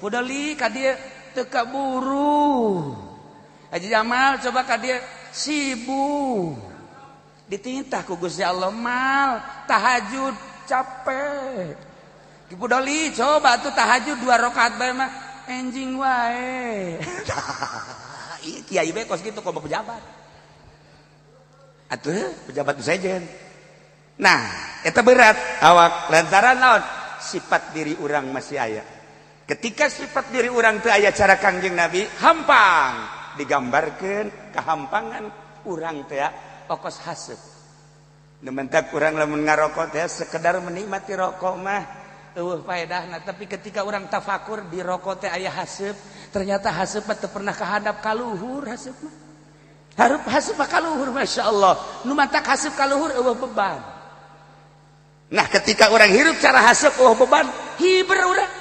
Pudoli ka dieu teu kaburu. Haji Jamal coba ka dieu sibuk. Dititah ku Gusti Allah mal tahajud capek. Ki Pudoli coba tuh tahajud dua rakaat bae mah enjing wae. Iya, kiai bae kos kitu, komo pejabat. Atuh pejabat sejen. Nah, eta berat awak lantaran naon? Sifat diri urang masih aya. Ketika sifat diri urang teu aya cara Kangjeng Nabi, hampang digambarkeun kehampangan urang teh okos haseup. Nu mentak urang lamun ngarokok teh sekedar menikmati rokok mah euweuh faedahna, tapi ketika urang tafakur di rokok teh aya haseup, ternyata haseup mah teu pernah kahadap ka luhur, haseup mah. Harup haseup mah ka luhur, Masya Allah. Nu matak haseup ka luhur euweuh beban. Nah, ketika orang hirup cara haseup euweuh beban, hiber urang.